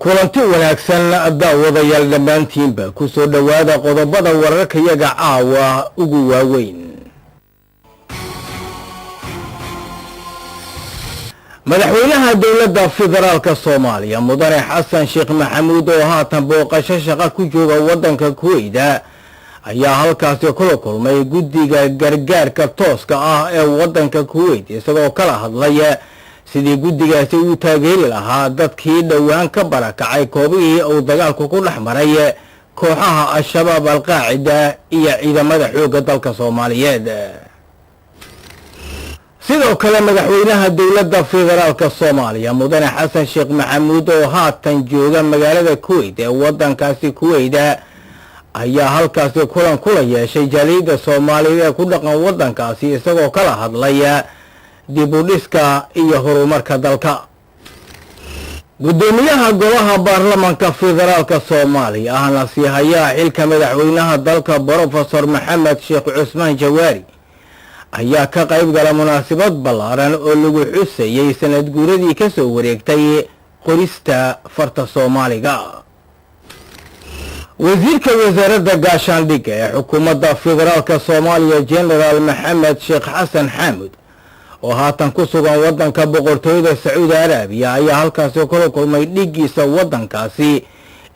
Kulanti wanaagsan, daawadayaal dhammaantiinba. Ku soo dhowaada qodobada wararkayaga caawa ugu waaweyn. Madaxweynaha Dowladda Federaalka Soomaaliya, Mudane Xasan Sheekh Maxamuud, oo haatan booqasho shaqo ku jooga waddanka Kuweyda, ayaa halkaasi kula kulmay guddiga gargaarka tooska ah ee waddanka Kuweyt, isagoo kala hadlay sidii guddigaasi uu taageeri lahaa dadkii dhowaan ka barakacay koobihii uu dagaalku ku dhex maray kooxaha Al-Shabaab, Alqaacida iyo ciidamada xoogga dalka Soomaaliyeed. Sidoo kale, madaxweynaha Dowladda Federaalka Soomaaliya, Mudane Xasan Sheekh Maxamuud, oo haatan jooga magaalada Kuweyt ee waddankaasi Kuweyda, ayaa halkaasi kulan kula yeeshay jaaliyadda Soomaaliyeed ee ku dhaqan waddankaasi, isagoo kala hadlay dib u dhiska iyo horumarka dalka. Guddoomiyaha Golaha Baarlamanka Federaalka Soomaaliya, ahna siihayaha xilka madaxweynaha dalka, Brofesor Maxamed Sheekh Cusmaan Jawaari, ayaa ka qayb gala munaasabad ballaaran oo lagu xusayey sanad guuradii ka soo wareegtay qorista farta Soomaaliga. Wasiirka Wasaaradda Gaashaandhigga ee Xukuumadda Federaalka Soomaaliya, Genaraal Maxamed Sheekh Xasan Xaamud, oo haatan ku sugan waddanka Boqortooyada Sacuudi Araabiya, ayaa halkaasi kula kulmay dhiggiisa waddankaasi,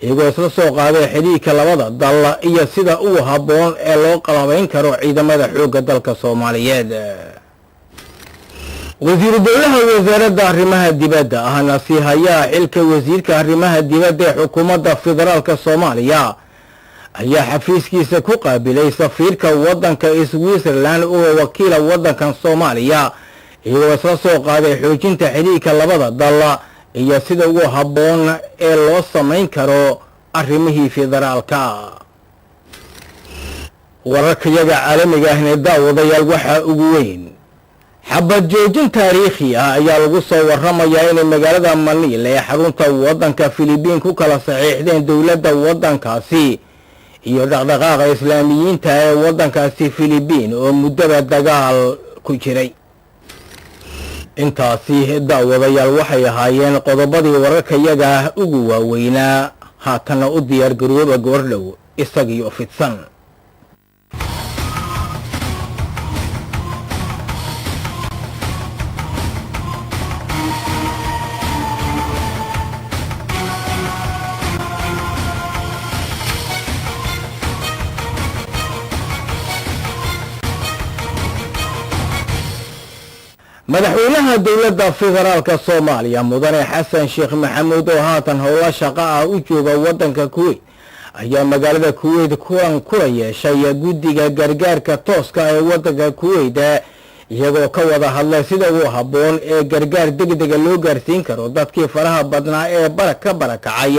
iyagoo isla soo qaaday xidhiirka labada dal iyo sida ugu habboon ee loo qalabayn karo ciidamada xoogga dalka Soomaaliyeed. Wasiiru dowlaha Wasaaradda Arrimaha Dibadda, ahna siihayaha xilka wasiirka arrimaha dibadda ee Xukuumadda Federaalka Soomaaliya, ayaa xafiiskiisa ku qaabilay safiirka waddanka Switzerland oo wakiila waddankan Soomaaliya, iyagoo isla soo qaaday xoojinta xidhiirka labada dal iyo sida ugu habboon ee loo samayn karo arrimihii federaalka. Wararkayaga caalamiga ahne, daawadayaal, waxaa ugu weyn: xabad joojin taariikhi ah ayaa lagu soo warramayaa inay magaalada Maniila ee xarunta waddanka Filibiin ku kala saxiixdeen dowladda waddankaasi iyo dhaqdhaqaaqa Islaamiyiinta ee waddankaasi Filibiin oo muddaba dagaal ku jiray. Intaasi, daawadayaal, waxay ahaayeen qodobadii wararkayaga ugu waaweynaa. Haatanna u diyaar garooba goordhow isagii oo fidsan. Madaxweynaha Dowladda Federaalka Soomaaliya, Mudane Xasan Sheekh Maxamuud, oo haatan howlo shaqo ah u jooga waddanka Kuweyt, ayaa magaalada Kuweyt kulan kula yeeshay guddiga gargaarka tooska ee waddanka Kuweyt, iyagoo ka wada hadlay sida ugu habboon ee gargaar degdega loo gaarsiin karo dadkii faraha badnaa ee bara ka barakacay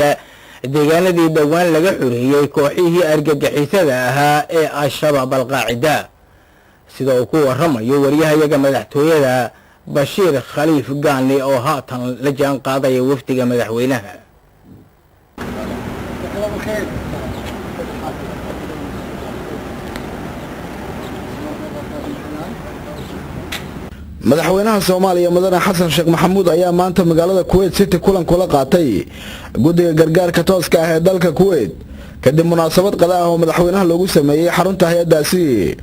deegaanadii dhowaan laga xoreeyey kooxihii argagixisada ahaa ee Al-Shabaab, Alqaacida, sida uu ku waramayo wariyahayaga madaxtooyada, Bashiir Khaliif Gaani, oo haatan la jaan qaadaya wafdiga madaxweynaha. Madaxweynaha Soomaaliya, Mudane Xasan Sheekh Maxamuud, ayaa maanta magaalada Kuweyt City kulan kula qaatay guddiga gargaarka tooska ah ee dalka Kuweyt, kadib munaasabad qada ah oo madaxweynaha loogu sameeyey xarunta hay-addaasi.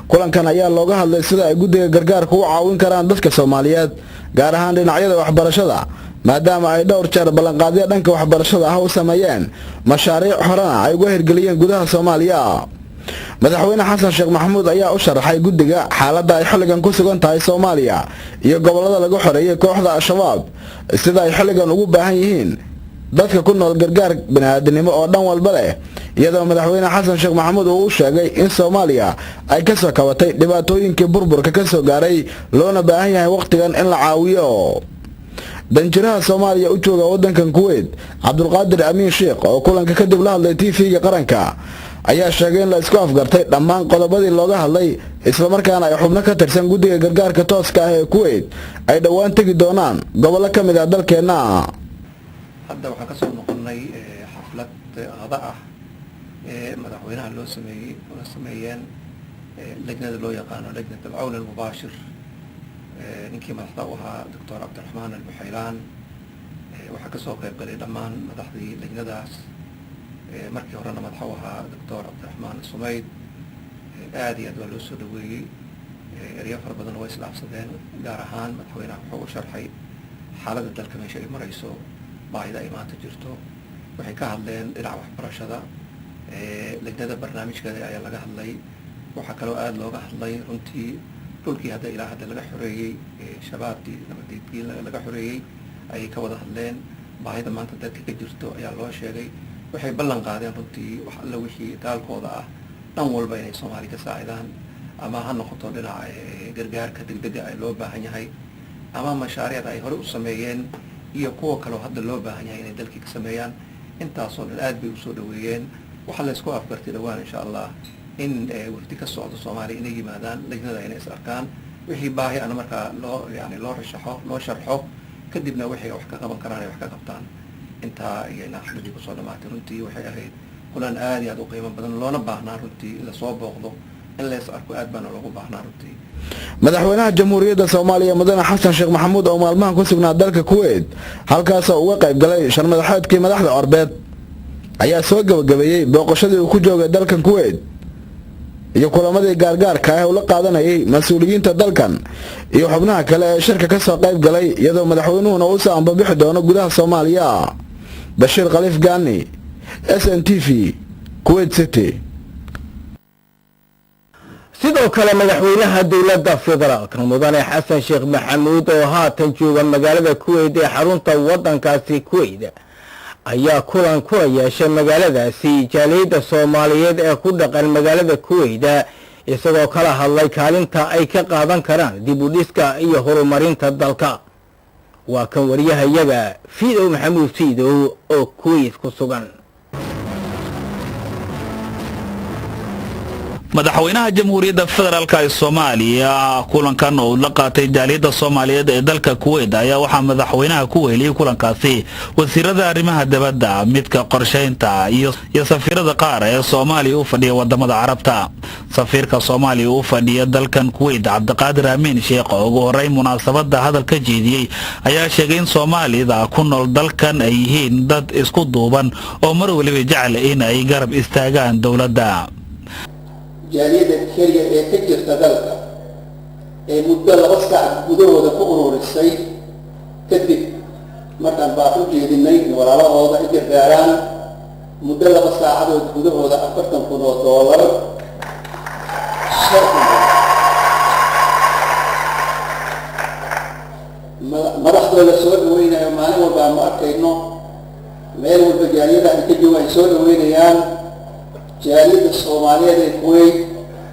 Kulankan ayaa looga hadlay sida ay guddiga gargaarka u caawin karaan dadka Soomaaliyeed, gaar ahaan dhinacyada waxbarashada, maadaama ay dhowr jeer ballanqaadyo dhanka waxbarashada ah u sameeyeen, mashaariic horena ay uga hirgeliyeen gudaha Soomaaliya. Madaxweyne Xasan Sheekh Maxamuud ayaa u sharaxay guddiga xaaladda ay xilligan ku sugan tahay Soomaaliya iyo gobollada laga xoreeyay kooxda Al-Shabaab, sida ay xilligan ugu baahan yihiin dadka ku nool gargaar bini'aadanimo oo dhan walba leh, iyadoo madaxweyne Xasan Sheekh Maxamuud uu u sheegay in Soomaaliya ay ka soo kabatay dhibaatooyinkii burburka ka soo gaaray, loona baahan yahay wakhtigan in la caawiyo. Danjiraha Soomaaliya u jooga waddankan Kuweyt, Cabdulqaadir Amiin Sheikh, oo kulanka kadib la hadlay TV-ga Qaranka, ayaa sheegay in la isku afgartay dhammaan qodobadii looga hadlay, islamarkaana ay xubno ka tirsan guddiga gargaarka tooska ah ee Kuweyt ay dhowaan tegi doonaan gobollo ka mid ah dalkeenna. Hadda waxaan kasoo noqonnay xaflad qada ah ee madaxweynaha loo sameeyey, una sameeyeen lajnada loo yaqaano lajnat alcawn almubaashir, ninkii madaxda u ahaa, Doctor Cabdiraxmaan Albuxaylaan. Waxaa kasoo qayb galay dhammaan madaxdii lajnadaas. Markii horena madaxa u ahaa Doctor Cabdiraxmaan Sumayd. Aada iyo aad waa loo soo dhaweeyey, eryo fara badan way isdhaafsadeen. Gaar ahaan madaxweynaha wuxuu u sharxay xaaladda dalka, meesha ay marayso, baahida ay maanta jirto. Waxay ka hadleen dhinaca waxbarashada, lajnada barnaamijkeeda ayaa laga hadlay. Waxaa kaloo aada looga hadlay runtii dhulkii hadda ilaa hadda laga xoreeyey shabaabtii nabadiidkii laga xoreeyey ayay ka wada hadleen. Baahida maanta dalka ka jirto ayaa loo sheegay. Waxay ballan qaadeen runtii wax alla wixii daalkooda ah dhan walba inay Soomaali ka saacidaan, ama ha noqoto dhinaca gargaarka degdega ee loo baahan yahay, ama mashaariicda ay horey u sameeyeen iyo kuwa kaleo hadda loo baahan yahay inay dalkii ka sameeyaan. Intaasoo dhan aad bay usoo dhaweeyeen. Waxaa laysku afgartay dhawaan, insha Allah, in wafdi ka socdo Soomaaliya inay yimaadaan lajnada, inay is arkaan, wixii baahi ana markaa loo yani loo rashaxo, loo sharxo, kadibna wixii wax ka qaban karaan ay wax ka qabtaan. Intaa iyana xafladii kusoo dhamaatay. Runtii waxay ahayd kulan aada iyo aad u qiimo badan, loona baahnaa runtii in lasoo booqdo, in lays arko, aad baana loogu baahnaa runtii. Madaxweynaha Jamhuuriyadda Soomaaliya, Mudane Xasan Sheekh Maxamuud, oo maalmahan ku sugnaa dalka Kuweyt, halkaasoo uga qayb galay sharmadaxeedkii madaxda Carbeed, ayaa soo gebagabeeyey booqashadii uu ku joogay dalkan Kuweyt iyo kulamadii gaargaarka ah ula qaadanayay mas-uuliyiinta dalkan iyo xubnaha kale ee shirka ka soo qayb galay, iyadoo madaxweynuhuna uusa ambabixi doono gudaha Soomaaliya. Bashiir Khaliif Gaani, SNTV, Kuwait City. Sidoo kale madaxweynaha dowladda federaalka, Mudane Xasan Sheekh Maxamuud, oo haatan jooga magaalada Kuweyt ee xarunta waddankaasi Kuweyt, ayaa kulan kula yeeshay magaaladaasi jaaliyadda Soomaaliyeed ee ku dhaqan magaalada Kuweyda, isagoo kala hadlay kaalinta ay ka qaadan karaan dib u dhiska iyo horumarinta dalka. Waa kan wariyahayaga Fiidow Maxamuud Fiidow oo Kuweyt ku sugan. Madaxweynaha Jamhuuriyadda Federaalk ee Soomaaliya kulankan oo la qaatay jaaliyadda Soomaaliyeed ee dalka Kuweyt ayaa waxaa madaxweynaha ku weheliyey kulankaasi wasiirada arrimaha dibadda, midka qorshaynta iyo safiirada qaar ee Soomaaliya u fadhiya wadamada Carabta. Safiirka Soomaaliya u fadhiya dalkan Kuweyt, Cabdiqaadir Amiin Sheekh, oo ugu horreyn munaasabadda hadal ka jeediyey, ayaa sheegay in Soomaalida ku nool dalkan ay yihiin dad isku duuban oo mar weliba jecel in ay garab istaagaan dowladda. Jaaliyadda keliya ee ka jirta dalka ee muddo 2 saac gudahooda ku ururisay, kadib markaan baaq u jeedinay in walaalahooda ay gargaaraan, muddo 2 saacadood gudahooda $40,000. Madaxdooda soo dhaweynayo maalin walba aanu arkayno, meel walba jaaliyada ay ka joogaan ay soo dhaweynayaan. Jaaliyadda Soomaaliyeed ee Kuweyt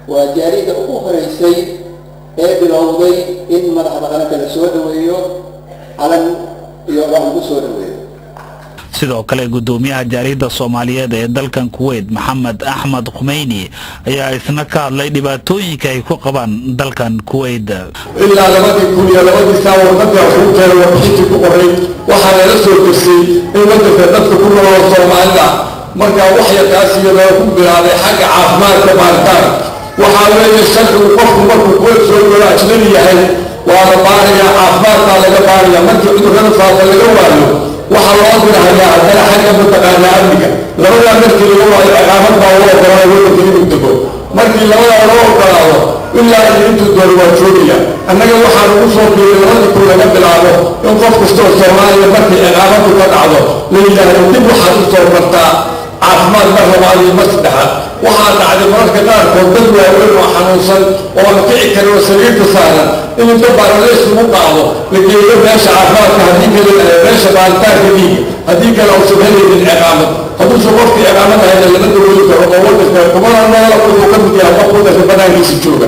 waa jaaliyadda ugu horeysay ee bilowday in madaxda qaranka la soo dhaweeyo, calan iyo wax lagu soo dhaweeyo. Sidoo kale gudoomiyaha jaaliyadda Soomaaliyeed ee dalkan Kuweyt, Maxamed Axmed Khumeyni, ayaa isna ka hadlay dhibaatooyinka ay ku qabaan dalkan Kuweyt. Ilaa 2002-dii saa warqadii xuquuqteeda warbixintii ku qoray waxaa lala soo dersay in waddanka dadka ku nool Soomaalida markaa waxyarkaas iyadoo ku bilaabay xagga caafimaadka baaritaan. Waxaa weeye sharcigu qofku markuu Kuweyt soo galo ajnabi yahay waa la baarayaa, caafimaadkaa laga baaraya. Markii cudurrada faafa laga waayo, waxaa loo dirahayaa haddana xagga mataqaanaa amniga. Labadaa markii laga waayo, ciqaamad baa loo ogolaanay waddanka inuu dego. Markii labadaa loo ogolaado, ilaa iyo intuu doono waa joogaya. Annaga waxaa lagu soo biiray 2000 laga bilaabo in qof kastoo Soomaaliya markii ciqaamadu ka dhacdo la yidhaahdo dib waxaad u soo martaa caafimaad mar labaad iyo mar saddexaad. Waxaa dhacday mararka qaarkood dad waaweyn oo xanuunsan oo aan kici karin oo sariirta saaran in inta baaraleys lagu qaado la geeyo meesha caafimaadka, haddii kale meesha baaritaanka dhiiga, haddii kale uusan helaynin ciqaamad. Hadduusan qofkii ciqaamad ahayna lama daweyn karo oo waddanka kumana noola, wuxuu ka mid yahay qof waddanka banaankiisa jooga.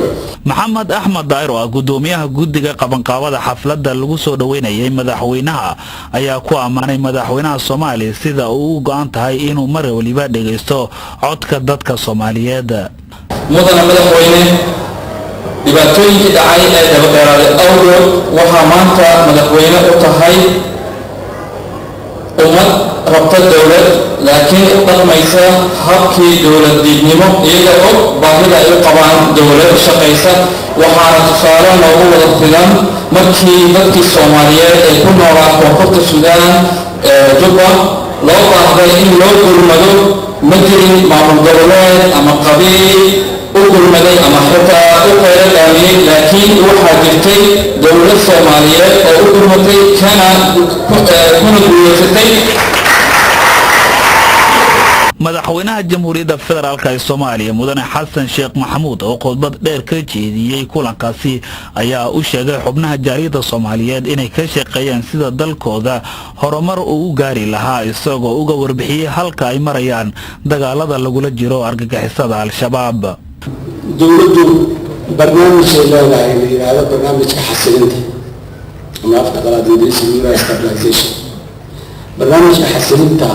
Maxamed Axmed Daahir, oo ah gudoomiyaha guddiga qabanqaabada xafladda lagu soo dhoweynayay madaxweynaha, ayaa ku ammaanay madaxweynaha Soomaaliya sida uu u go-an tahay inuu mar waliba dhegaysto codka dadka Soomaaliyeed. Mudana madaxweyne, dhibaatooyinkii dhacay ee dabadheeraaday awgood, waxaa maanta madaxweyne u tahay ummad rabta dowlad, laakiin u dhaqmaysa habkii dowlad diidnimo, iyaga og baahida ay u qabaan dowlad shaqaysa. Waxaana tusaale noogu wada filan markii dadkii Soomaaliyeed ee ku noolaa Koonfurta Suudaan Jubba loo baahday in loo gurmado, ma jirin maamul goboleed ama qabiil u gurmaday ama xitaa u qaylo dhaamiyey, laakiin waxaa jirtay dowlad Soomaaliyeed oo u gurmatay kana kuna guuleysatay. Madaxweynaha Jamhuuriyadda Federaalk ee Soomaaliya, Mudane Xasan Sheekh Maxamuud, oo khudbad dheer ka jeediyey kulankaasi, ayaa u sheegay xubnaha jaaliyadda Soomaaliyeed inay ka shaqeeyaan sida dalkooda horumar uu u gaari lahaa, isagoo uga warbixiyey halka ay marayaan dagaalada lagula jiro argagixisada Al-Shabaab. Dowladdu barnaamijay leedahay la yidhaahdo barnaamijka xasilinta, ama afka qalaad Ingiriisiga stabilization. Barnaamijka xasilinta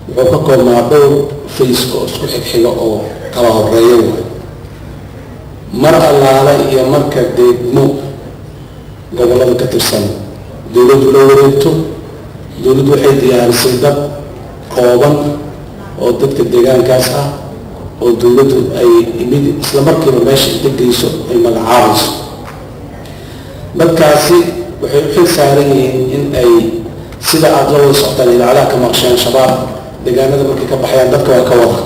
wuxuu ka koobnaa dhowr phase oo isku xigxiga oo kala horeeya. Waay mar allaale iyo marka degmo gobollada ka tirsan dowladdu la wareegto, dowladdu waxay diyaarisay dad kooban oo dadka deegaankaas ah oo dowladdu ay mid isla markiiba meesha inta geyso ay magacaabayso. Dadkaasi waxay u xil saaran yihiin in ay, sida aada la wada socotaan, idaacadaha ka maqsheen, Shabaab deegaanada markay ka baxayaan dadka waa ka wadaa,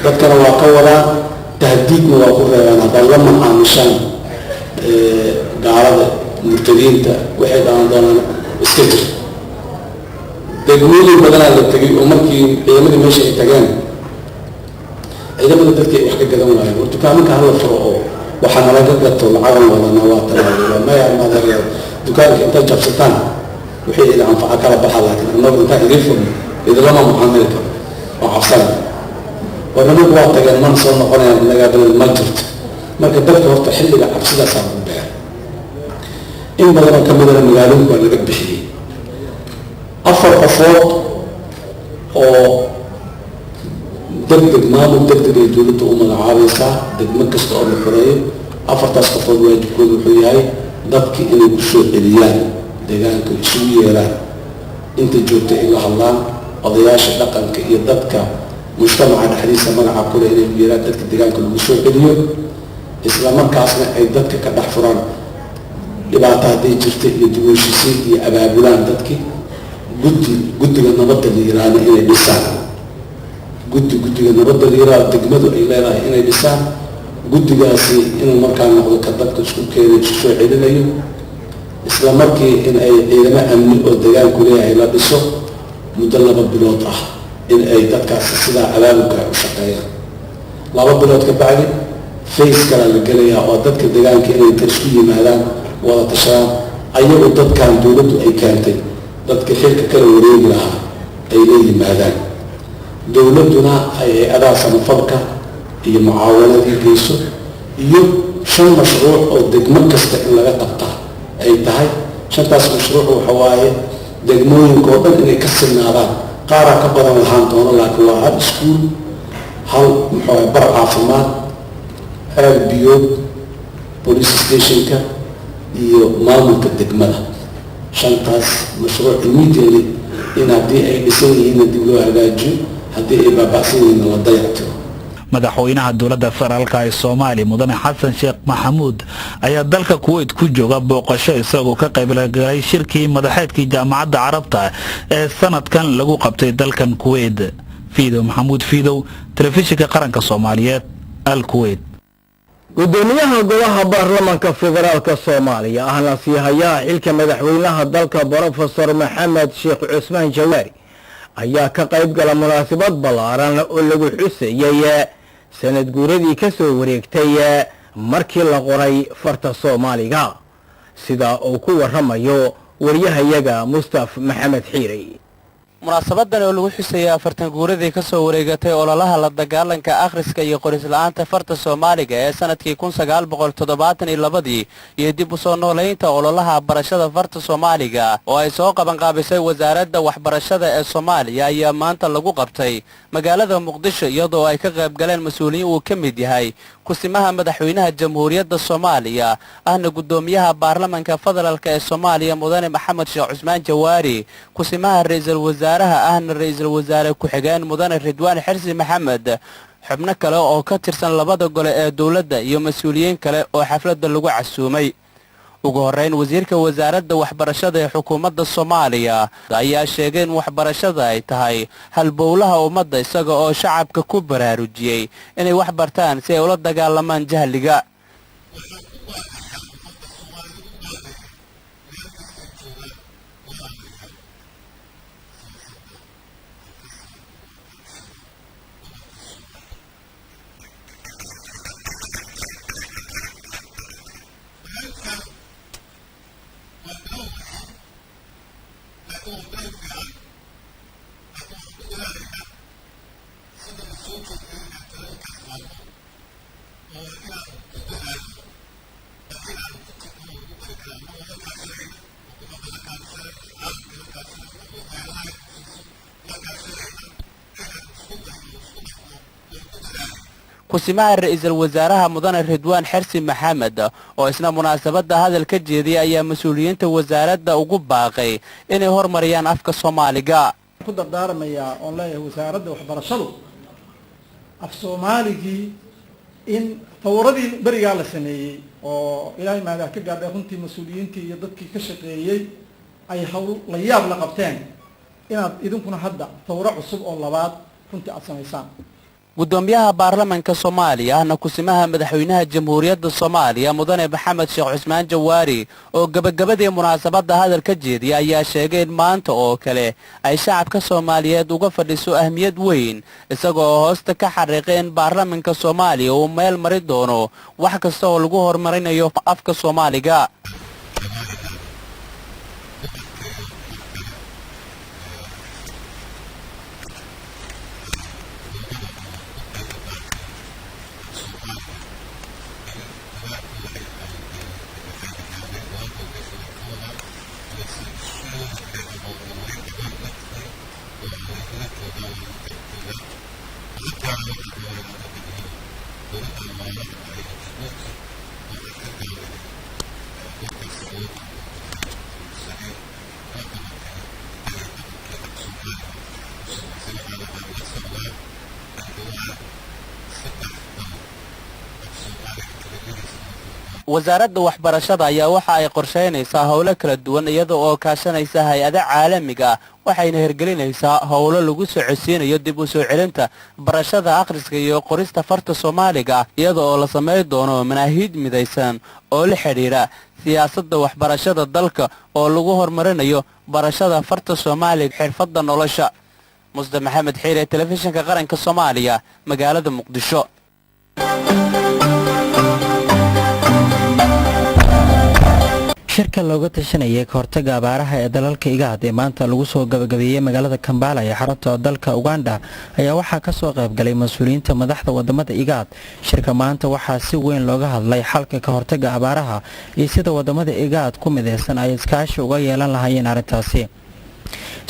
dadkana waa ka wadaa, tahdiidna waa ku reebaan. Haddaad la macaamishaan gaalada murtadiinta, waxay dhalan doonaan iska jir. Degmooyin badanaa la tegay oo markii ciidamadii meesha ay tageen, ciidamada dadki ay wax ka gadan waayeen. War dukaamanka hala furo oo waxaa nalaga gato, lacagan wadana waa talaalo. Maya, maadareer, dukaanka intaad jabsataan wixii idin anfaca kala baxa, laakiin annagu intaan idiin furno idinlama mucaamili karo oo cabsana. War nimanku waa tageen, mana soo noqonayaan, innagaa beled ma jirto. Marka dadka horta xilliga cabsidaasaa lagu beera. In badanoo ka midana magaalooyinka waa laga bixiyey. Afar qofood oo deg deg maamul deg deg ay dowladda u magacaabaysaa degmo kasta oo la xoreeyo. Afartaas qofood waajibkooda wuxuu yahay dadki inay kusoo celiyaan deegaanka, isugu yeeraan inta joogta, ay la hadlaan odayaasha dhaqanka iyo dadka mujtamaca dhexdiisa magaca kule, inay u yeeraan dadka deegaanka lagu soo celiyo, isla markaasna ay dadka ka dhex furaan dhibaato hadday jirta iyo dib u heshiisiin iyo abaabulaan dadkii. Guddi guddiga nabadda la yiraahdo inay dhisaan, guddiga nabadda la yiraahdo degmadu ay leedahay inay dhisaan. Guddigaasi inuu markaa noqdo ka dadka isku keenay, isku soo celinayo. Isla markii in ay ciidamo amni oo deegaanku leeyahay la dhiso, muddo 2 bilood ah in ay dadkaasi sidaa abaabulka ay u shaqeeyaan. 2 bilood ka bacdi phase kalaa la gelayaa, oo dadka deegaanka inay inta isku yimaadaan wada tashadaan, ayagu dadkan dowladdu ay keentay dadka xilka kala wareegi lahaa ay la yimaadaan, dowladduna ay hay-adaha samafalka iyo mucaawanadii geyso, iyo shan mashruuc oo degmo kasta in laga qabtaa ay tahay. Shantaas mashruuc waxa waaye degmooyinka oo dhan inay ka sinnaadaan, qaaraa ka badan lahaan doono, laakiin waa hal iskuul, hal muxuu bar caafimaad, ceel biyood, police stationka iyo maamulka degmada. Shantaas mashruuc immediately in haddii ay dhisan yihiinna dib loo hagaajiyo, haddii ay baaba'san yihiinna la dayactiro. Madaxweynaha Dowladda Federaalka ee Soomaaliya, Mudane Xasan Sheekh Maxamuud, ayaa dalka Kuweyt ku jooga booqasho, isagoo ka qaybgalay shirkii madaxeedkii Jaamacadda Carabta ee sanadkan lagu qabtay dalkan Kuweyt. Fiidow Maxamuud Fiidow, Telefishinka Qaranka Soomaaliyeed, Al Kuweyt. Gudoomiyaha Golaha Baarlamanka Federaalka Soomaaliya, ahna siihayaha xilka madaxweynaha dalka, Brofesor Maxamed Sheekh Cusmaan Jawaari, ayaa ka qayb gala munaasabad ballaaran oo lagu xusayey sanad guuradii ka soo wareegtay markii la qoray farta Soomaaliga, sida uu ku warramayo wariyahayaga Mustaf Maxamed Xiirey. Munaasabadan oo lagu xusayay 40 guuradii ka soo wareegatay ololaha la dagaalanka akhriska iyo qoris-la'aanta farta Soomaaliga ee sanadkii 1972 iyo dib u soo noolaynta ololaha barashada farta Soomaaliga oo ay soo qabanqaabisay Wasaaradda Waxbarashada ee Soomaaliya, ayaa maanta lagu qabtay magaalada Muqdisho, iyadoo ay ka qayb galeen mas-uuliyiin uu ka mid yahay kusimaha madaxweynaha Jamhuuriyadda Soomaaliya, ahna guddoomiyaha Baarlamanka Federaalk ee Soomaaliya, Mudane Maxamed Sheekh Cusmaan Jawaari, kusimaha ra-iisul wasaaraha, ahna ra-iisul wasaare ku-xigeen, Mudane Ridwaan Xirsi Maxamed, xubno kale oo ka tirsan labada gole ee dowladda iyo mas-uuliyiin kale oo xafladda lagu casuumay. Ugu horrayn, wasiirka wasaaradda waxbarashada ee xukuumadda Soomaaliya ayaa sheegay in waxbarashada ay tahay halbowlaha ummadda, isaga oo shacabka ku baraarujiyey inay wax bartaan si ay ula dagaalamaan jahliga. Kusimaha ra-iisul wasaaraha Mudane Ridwaan Xersi Maxamed oo isna munaasabadda hadal ka jeediyay ayaa mas-uuliyiinta wasaaradda ugu baaqay inay hormariyaan afka Soomaaliga. Ku dardaarmayaa oon leeyahay wasaaradda waxbarashadu af Soomaaligii in tawradii berigaa la sameeyey oo Ilaahay maadaa ka gaadhay, runtii mas-uuliyiintii iyo dadkii ka shaqeeyey ay hawl la yaab la qabteen, inaad idinkuna hadda tawro cusub oo labaad runtii aada samaysaan. Gudoomiyaha baarlamanka Soomaaliya ahna kusimaha madaxweynaha Jamhuuriyadda Soomaaliya Mudane Maxamed Sheekh Cusmaan Jawaari oo gebagabadii munaasabadda hadal ka jeediyay ayaa sheegay in maanta oo kale ay shacabka Soomaaliyeed uga fadhiso ahmiyad weyn, isagoo hoosta ka xariiqay in baarlamanka Soomaaliya uu meel mari doono wax kasta oo lagu horumarinayo afka Soomaaliga. Wasaaradda waxbarashada ayaa waxa ay qorsheynaysaa howlo kala duwan iyada oo kaashanaysa hay-ada caalamiga ah, waxayna hirgelinaysaa howlo lagu socodsiinayo dib u soo celinta barashada akhriska iyo qorista farta Soomaaliga, iyada oo la samayn doono manaahiij midaysan oo la xidhiidha siyaasadda waxbarashada dalka oo lagu horumarinayo barashada farta Soomaaliga, xirfadda nolosha. Musde Maxamed Xiire, Telefishinka Qaranka Soomaaliya, magaalada Muqdisho. Shirka looga tashanayay kahortaga abaaraha ee dalalka Igaad ee maanta lagu soo gabagabeeyey magaalada Kambala ee xarunta dalka Uganda ayaa waxaa kasoo qaybgalay mas-uuliyiinta madaxda wadamada Igaad. Shirka maanta waxaa si weyn looga hadlay xalka kahortaga abaaraha iyo sida wadamada Igaad ku mideysan ay iskaashi uga yeelan lahaayeen arrintaasi.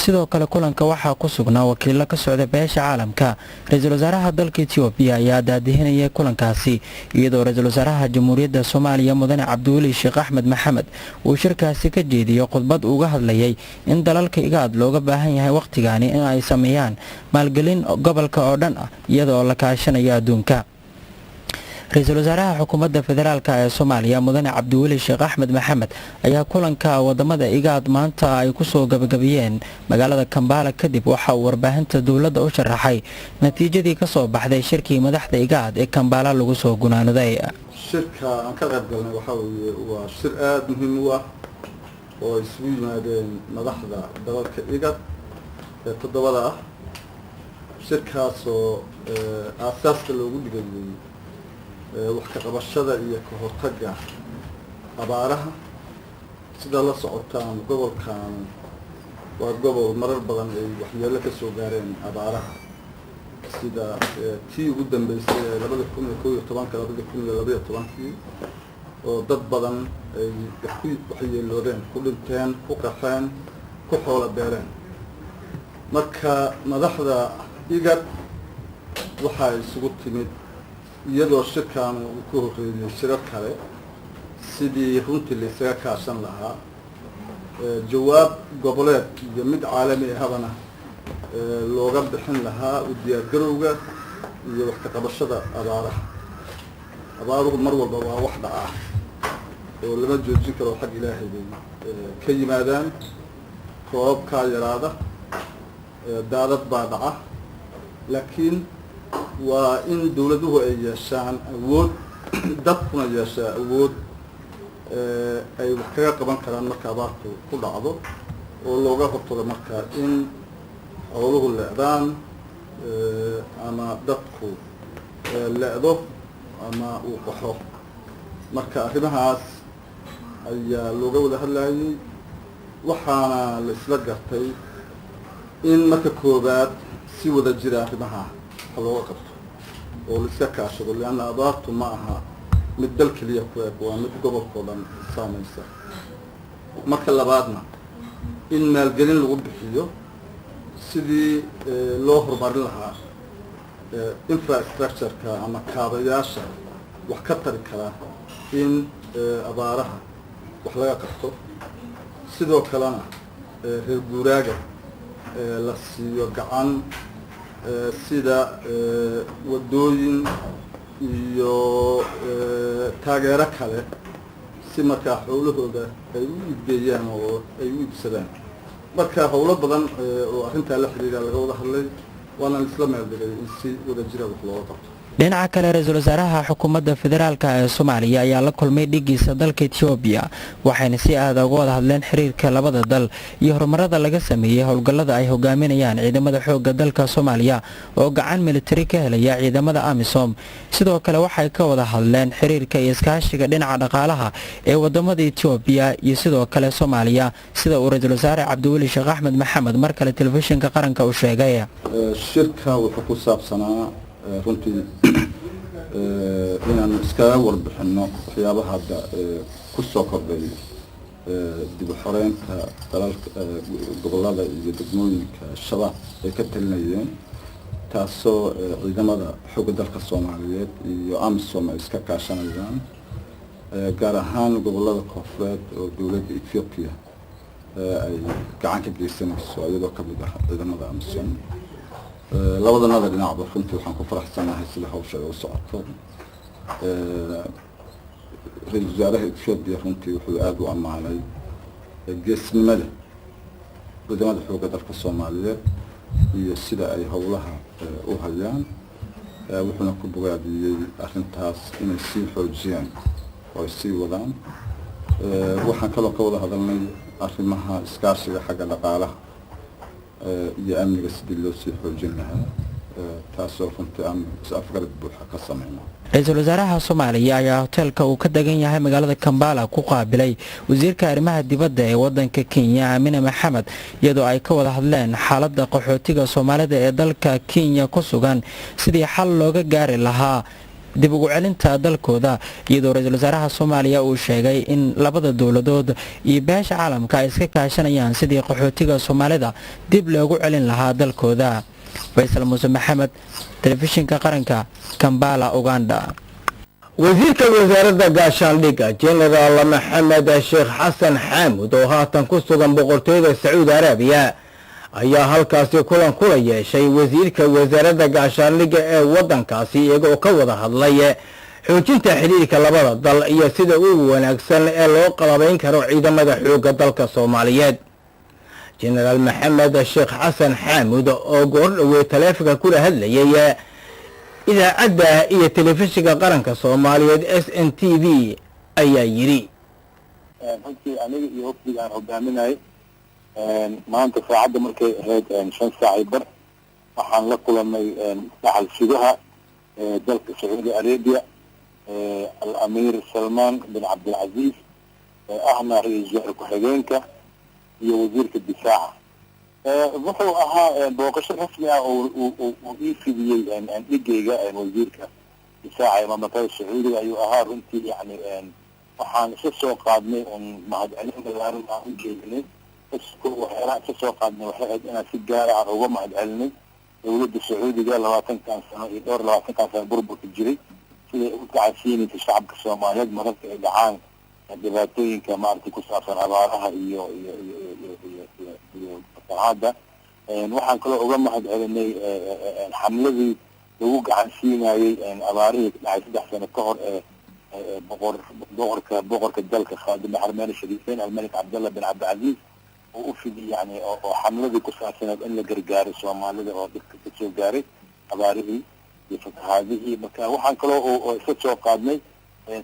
Sidoo kale kulanka waxaa ku sugnaa wakiilo ka socda beesha caalamka. Ra-iisul wasaaraha dalka Etoobiya ayaa daadihinayay kulankaasi, iyadoo ra-iisul wasaaraha Jamhuuriyadda Soomaaliya Mudane Cabdiweli Sheekh Axmed Maxamed uu shirkaasi ka jeediyey khudbad uga hadlayay in dalalka Igaad looga baahan yahay wakhtigaani in ay sameeyaan maalgelin gobolka oo dhan ah iyadoo la kaashanayo adduunka. Ra-iisul wasaaraha xukuumadda federaalk ee Soomaaliya Mudane Cabdiweli Sheekh Axmed Maxamed ayaa kulanka wadamada Igaad maanta ay kusoo gabagabiyeen magaalada Kambala kadib waxa uu warbaahinta dowladda u sharaxay natiijadii kasoo baxday shirkii madaxda Igaad ee Kambala lagu soo gunaanaday. Shirka aan ka qayb galnay waxaa weeye waa shir aada muhiim u ah oo isugu yimaadeen madaxda dalalka Igad ee toddobada ah, shirkaasoo aasaaska loogu dhigayay wax ka qabashada iyo ka hortagga abaaraha. Sida la socotaan, gobolkan waa gobol marar badan ay waxyeelo ka soo gaareen abaaraha, sida tii ugu dambeysay ee 2011-ka, 2012-kii, oo dad badan ay wax ku waxyeeloodeen, ku dhinteen, ku qaxeen, ku xoolo beereen. Marka madaxda IGAD waxaa isugu timid, iyadoo shirkan uu ku horreeyey shirar kale, sidii runtii la isaga kaashan lahaa jawaab goboleed iyo mid caalami ahabana looga bixin lahaa u diyaargarowga iyo wax ka qabashada abaaraha. Abaaruhu mar walba waa wax dhaca. Oo lama joojin karo, xag Ilaahay bay ka yimaadaan. Roobabkaa yaraada, daadad baa dhaca, laakiin waa in dawladuhu ay yeeshaan awood, dadkuna yeeshaa awood ay wax kaga qaban karaan marka abaartu ku dhacdo, oo looga hortago marka in xooluhu le'daan ama dadku le'do ama uu qaxo. Marka arrimahaas ayaa looga wada hadlayay, waxaana la isla gartay in marka koowaad si wada jira arrimaha wax looga qabto oo la iska kaashado, lianna abaartu ma aha mid dal keliya ku eg, waa mid gobolkao dhan saamaysa. Marka labaadna, in maalgelin lagu bixiyo sidii loo horumarin lahaa infrastructure-ka ama kaabayaasha wax ka tari karaa in abaaraha wax laga qabto. Sidoo kalena reer guuraaga la siiyo gacan, sida wadooyin iyo taageero kale, si markaa xoolahooda ay u iibgeeyaan oo ay u iibsadaan. Marka howlo badan oo arrintaa la xiriira laga wada hadlay, waana isla meel dhigay in si wada jira wax looga qabto. Dhinaca kale, ra-iisul wasaaraha xukuumadda federaalka ee Soomaaliya ayaa la kulmay dhigiisa dalka Etoobiya, waxayna si aada uga wada hadleen xiriirka labada dal iyo horumarada laga sameeyey howlgallada ay hogaaminayaan ciidamada xoogga dalka Soomaaliya oo gacan militari ka helaya ciidamada AMISOM. Sidoo kale waxay ka wada hadleen xiriirka iyo iskaashiga dhinaca dhaqaalaha ee wadamada Etoobiya iyo sidoo kale Soomaaliya, sida uu ra-iisul wasaare Cabdiweli Sheekh Axmed Maxamed mar kale telefishinka qaranka u sheegay. Shirka wuxuu ku saabsanaa runtii inaanu iskaga warbixino waxyaabaha hadda ku soo kordhay dib u xoreynta dalalka, gobollada iyo degmooyinka Shabaab ay ka talinayeen, taasoo ciidamada xoogga dalka Soomaaliyeed iyo AMISOM ay iska kaashanayaan, gaar ahaan gobollada koonfureed oo dowladda Ethiopia ay gacan ka geysanayso iyadoo ka mid ah ciidamada AMISOM. Labadanada dhinacba runtii waxaan ku faraxsanahay sida hawsha ay u socoto. Ra-iisul wasaaraha Ethiopia runtii wuxuu aada u ammaanay geesnimada ciidamada xoogga dalka Soomaaliyeed iyo sida ay howlaha u hayaan, wuxuuna ku bogaadiyey arrintaas inay sii xoojiyaan oo ay sii wadaan. Waxaan kaloo ka wada hadalnay arrimaha iskaashiga xagga dhaqaalaha iyo amniga, sidii loo sii xoojin lahaa, taasoo runtii aan is-afgarad buuxa ka sameyno. Ra-iisul wasaaraha Soomaaliya ayaa hoteelka uu ka degan yahay magaalada Kambala ku qaabilay wasiirka arrimaha dibadda ee wadanka Kenya, Aamine Maxamed, iyadoo ay ka wada hadleen xaaladda qaxootiga Soomaalida ee dalka Kenya ku sugan, sidii xal looga gaari lahaa dib ugu celinta dalkooda, iyadoo ra-iisul wasaaraha Soomaaliya uu sheegay in labada dowladood iyo beesha caalamka ay iska kaashanayaan sidii qaxootiga Soomaalida dib loogu celin lahaa dalkooda. Faysal Muuse Maxamed, Telefishinka Qaranka, Kambala, Uganda. Wasiirka wasaaradda gaashaandhigga, Jenaraal Maxamed Sheekh Xasan Xaamud, oo haatan ku sugan Boqortooyada Sacuudi Arabiya, ayaa halkaasi kulan kula yeeshay wasiirka wasaaradda gaashaandhigga ee waddankaasi, iyagoo ka wada hadlay xoojinta xidhiirka labada dal iyo sida ugu wanaagsan ee loo qalabayn karo ciidamada xoogga dalka Soomaaliyeed. Jenaraal Maxamed Sheekh Xasan Xaamud oo goordhowey taleefanka kula hadlayay idaacadda iyo telefishinka qaranka Soomaaliyeed SNTV ayaa yidhi: Runtii aniga iyo wafdiga aan hogaaminayay maanta saacadda markay ahayd 5:15 waxaan la kulanay dhaxal sugaha dalka Sacuudi Arabia, Al-Amiir Salmaan bin Cabdilcaziz, ahna ra-iisul wasaare ku-xigeenka iyo wasiirka difaaca. Wuxuu ahaa booqasho rasmi ah oo uu ii fidiyey dhigayga wasiirka difaaca ee Mamlakada Sacuudiga ayuu ahaa. Runtii yani waxaan isa soo qaadnay un mahadcelin ballaaran aan u jeedinay. Waxyaalaha isa soo qaadnay waxay ahayd inaan si gaara aan uga mahadcelinay dowladda Sacuudiga 20-kan sano iyo dhowr 20-kan sano burburka jiray siday u tacasiinaysa shacabka Soomaaliyeed mararka ay dhacaan dhibaatooyinka maaragtay ku saabsan abaaraha iyo fatahaada. Waxaan kaloo uga mahad celinay xamladii lagu gacan siinayey abaarihii dhacay 3 sano ka hor ee Boqor boqorka boqorka dalka Khaadim Xarmeyn Shariifeyn Almalik Cabdallah bin Cabdilcaziz oo u fidi yani oo xamladii ku saabsaneed in la gargaaro Soomaalida oo dhibka ka soo gaaray abaarihii iyo fatahaadihii. Marka waxaan kaloo oo isla soo qaadnay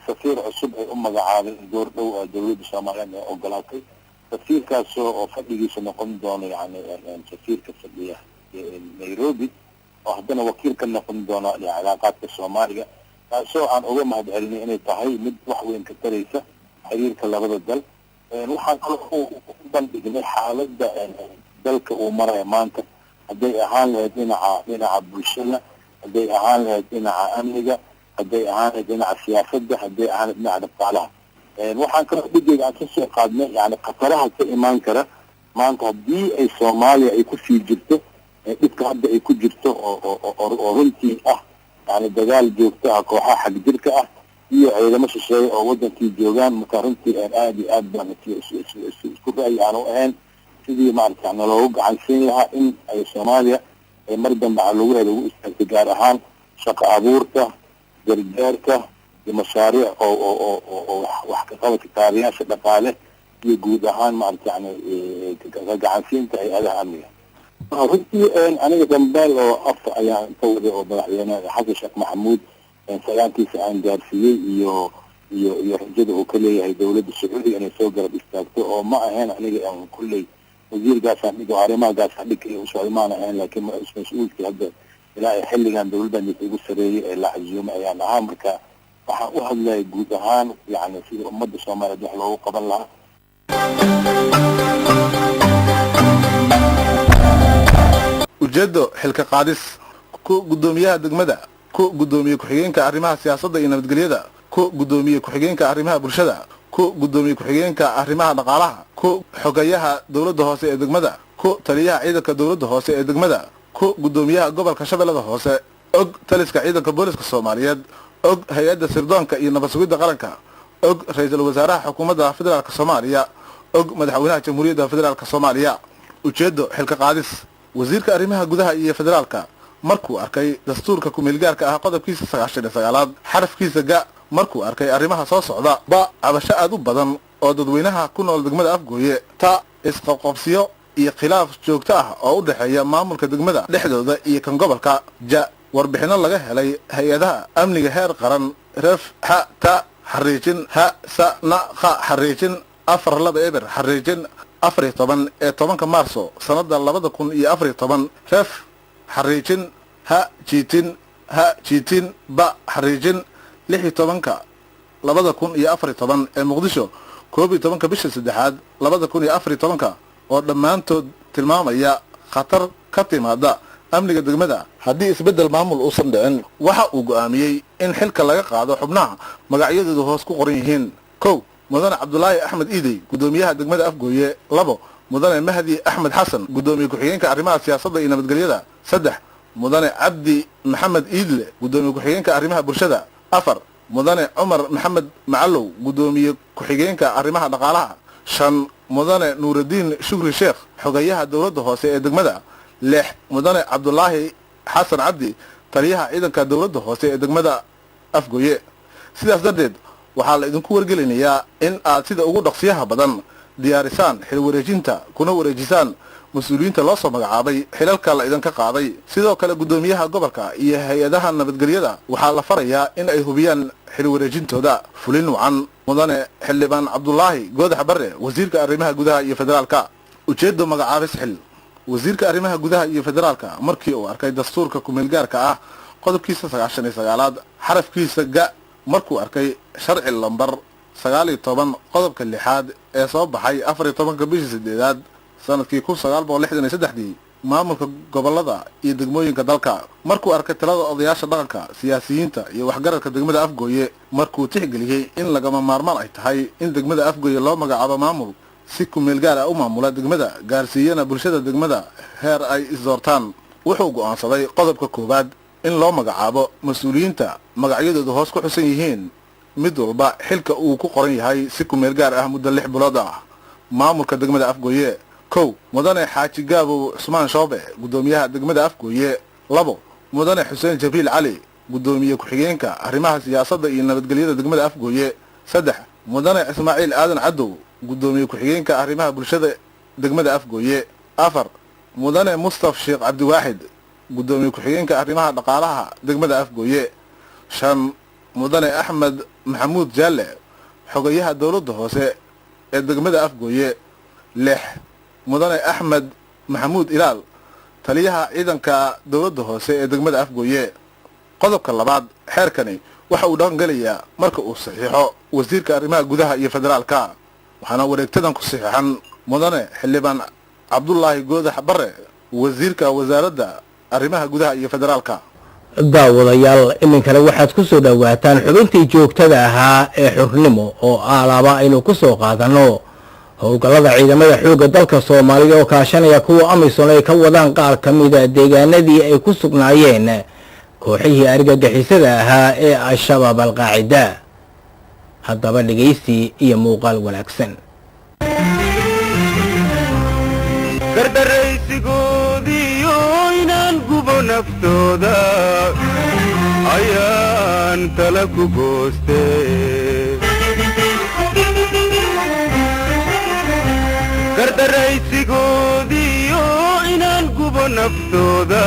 safiir cusub ay u magacaabay door dhow oo dowladda Soomaaliyeed ay ogolaatay, safiirkaasoo oo fadhigiisa noqon doono yani safiirka fadhiya Nairobi oo haddana wakiil ka noqon doono cilaaqaadka Soomaaliga, taasoo aan uga mahad celinay inay tahay mid wax weyn ka taraysa xiriirka labada dal. Waxaan kaloo u bandhignay xaaladda dalka uu maraya maanta, hadday ahaan lahayd dhinaca bulshada, hadday ahaan lahayd dhinaca amniga, hadday ahaan lahayd dhinaca siyaasadda, hadday ahaan lahayd dhinaca dhaqaalaha. Waxaan kaloo dhigeega aan kasoo qaadnay yani khataraha ka imaan kara maanta haddii ay Soomaaliya ay kusii jirto dhibka hadda ay ku jirto oo runtii ah yani dagaal joogto ah, kooxaha xagjirka ah iyo ciidamo shisheeye oo wadankii joogaan. Marka runtii aada iyo aad baan isku ra'yi aanu ahayn sidii maarata naloogu gacansiin lahaa in ay Soomaaliya ay mar dambe calugaheeda ugu istaagtay, gaar ahaan shaqo abuurka, gargaarka iyo mashaariic oo wax ka qabadka kaabiyaasha dhaqaale iyo guud ahaan maarata yani gacansiinta hay-adaha amniga. Runtii aniga dambaal oo afka ayaan ka waday oo madaxweyne Xasan Sheekh Maxamuud salaantiisa aan gaarsiiyey iyo rajada uu ka leeyahay dowladda Sacuudiga inay soo garab istaagto, oo ma ahayn aniga aan kulley wasiir gaashaandhig oo arrimaha gaashaandhig kaliya u socday maan ahayn, laakiin mas-uulkii hadda ilaa ay xilligan dowladdan ugu sareeyey ee la casuumay ayaan ahaa. Marka waxaan u hadlayay guud ahaan yani sida ummadda Soomaaliyeed wax loogu qaban lahaa. Ujeeddo xilka qaadis: ku guddoomiyaha degmada, ku guddoomiye ku-xigeenka arrimaha siyaasadda iyo nabadgelyada, ku guddoomiye ku-xigeenka arrimaha bulshada, ku guddoomiye ku-xigeenka arrimaha dhaqaalaha, ku xogayaha dowladda hoose ee degmada, ku taliyaha ciidanka dowladda hoose ee degmada, ku guddoomiyaha gobolka Shabeellada Hoose, og taliska ciidanka booliska Soomaaliyeed, og hay-adda sirdoonka iyo nabad sugidda qaranka, og ra-iisul wasaaraha xukuumadda federaalka Soomaaliya, og madaxweynaha Jamhuuriyadda Federaalka Soomaaliya. Ujeeddo xilka qaadis: wasiirka arrimaha gudaha iyo federaalka markuu arkay dastuurka ku-meelgaarka ah qodobkiisa 99aad xarafkiisa ga, markuu arkay arrimaha soo socda: ba cabasho aad u badan oo dadweynaha ku nool degmada Afgooye, ta isqabqabsiyo iyo khilaaf joogto ah oo u dhexeeya maamulka degmada dhexdooda iyo kan gobolka, ja warbixinno laga helay hay-adaha amniga heer qaran, ref xa ta xariijin ha sa na kha xariijin 4 2 0 xariijin 14 ee 10-ka Maarso sanada 2014, ref xariijin ha jiitin ha jiitin ba xariijin 16-ka 2014 ee Muqdisho, 11-ka bisha saddexaad 2014-ka, oo dhammaantood tilmaamaya khatar ka timaada amniga degmada haddii isbeddel maamul uusan dhicin, waxa uu go'aamiyey in xilka laga qaado xubnaha magacyadoodu hoos ku qoran yihiin: 1, mudane Cabdulaahi Axmed Iidey, guddoomiyaha degmada Afgooye; 2, mudane Mahdi Axmed Xasan, guddoomiye ku-xigeenka arrimaha siyaasadda iyo nabadgelyada; 3, mudane Cabdi Maxamed Iidle, guddoomiye ku-xigeenka arrimaha bulshada; 4, mudane Cumar Maxamed Macalow, guddoomiye ku-xigeenka arrimaha dhaqaalaha; 5, mudane Nuuraddiin Shukri Sheekh, xogayaha dowladda hoose ee degmada; 6, mudane Cabdulaahi Xasan Cabdi, taliyaha ciidanka dowladda hoose ee degmada Afgooye. Sidaas darteed waxaa la idinku wargelinayaa in aad sida ugu dhaqsiyaha badan diyaarisaan xil wareejinta kuna wareejisaan mas-uuliyiinta loo soo magacaabay xilalka la idinka qaaday. Sidoo kale guddoomiyaha gobolka iyo hay-adaha nabadgelyada waxaa la farayaa in ay hubiyaan xil wareejintooda. Fulin wacan, mudane xildhibaan Cabdulaahi Goodax Barre, wasiirka arrimaha gudaha iyo federaalka. Ujeeddo magacaabis xil: wasiirka arrimaha gudaha iyo federaalka markii uu arkay dastuurka ku-meelgaarka ah qodobkiisa 99aad xarafkiisa ga, markuu arkay sharci lambar 19 qodobka lixaad ee soo baxay 14-ka bishii sideedaad sanadkii 1963-dii maamulka gobolada iyo degmooyinka dalka, markuu arkay talada odayaasha dhaqanka, siyaasiyiinta iyo waxgaradka degmada Afgooye, markuu tixgeliyey in lagama maarmaan ay tahay in degmada Afgooye loo magacaabo maamul si ku-meel gaar ah u maamula degmada, gaarsiiyana bulshada degmada heer ay isdoortaan, wuxuu go'aansaday qodobka koowaad in loo magacaabo mas-uuliyiinta magacyadoodu hoos ku xusan yihiin, mid walba xilka uu ku qoran yahay si ku-meel gaar ah muddo 6 bilood ah. Maamulka degmada Afgooye: 1, mudane Xaaji Gaabow Cusmaan Shoobe, guddoomiyaha degmada Afgooye; 2, mudane Xuseen Jabriil Cali, Guddoomiye ku-xigeenka arrimaha siyaasadda iyo nabadgelyada degmada Afgooye. 3, Mudane Ismaaciil Aadan Cadow, Guddoomiye ku-xigeenka arrimaha bulshada degmada Afgooye. 4, Mudane Mustaf Sheekh Cabdiwaaxid, Guddoomiye ku-xigeenka arrimaha dhaqaalaha degmada Afgooye. 5, Mudane Axmed Maxamuud Jaalle, Xogayaha dowladda hoose ee degmada Afgooye. 6, Mudane Axmed Maxamuud Ilaal, Taliyaha ciidanka dowladda hoose ee degmada Afgooye. Qodobka labaad, xeerkani waxa uu dhaqangelayaa marka uu saxiixo wasiirka arrimaha gudaha iyo federaalka, waxaana wareegtadan ku saxiixan Mudane Xildhibaan Cabdulaahi Goodax Barre, Wasiirka Wasaaradda Arrimaha Gudaha iyo Federaalka. Daawadayaal, iminkana waxaad ku soo dhowaataan xubintii joogtada ahaa ee Xurnimo, oo aalaaba aynu ku soo qaadanno howlgallada ciidamada xoogga dalka Soomaalida oo kaashanaya kuwa AMISON ay ka wadaan qaar ka mida deegaanadii ay ku sugnaayeen kooxihii argagixisada ahaa ee Al-Shabaab, Alqaacida. Haddaba dhegaysi iyo muuqaal wanaagsan. Gardaraysigoodiyo inaan gubo naftooda ayaan tala ku gooste. Gardaraysigoodiyo inaan gubo naftooda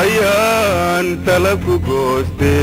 ayaan tala ku gooste.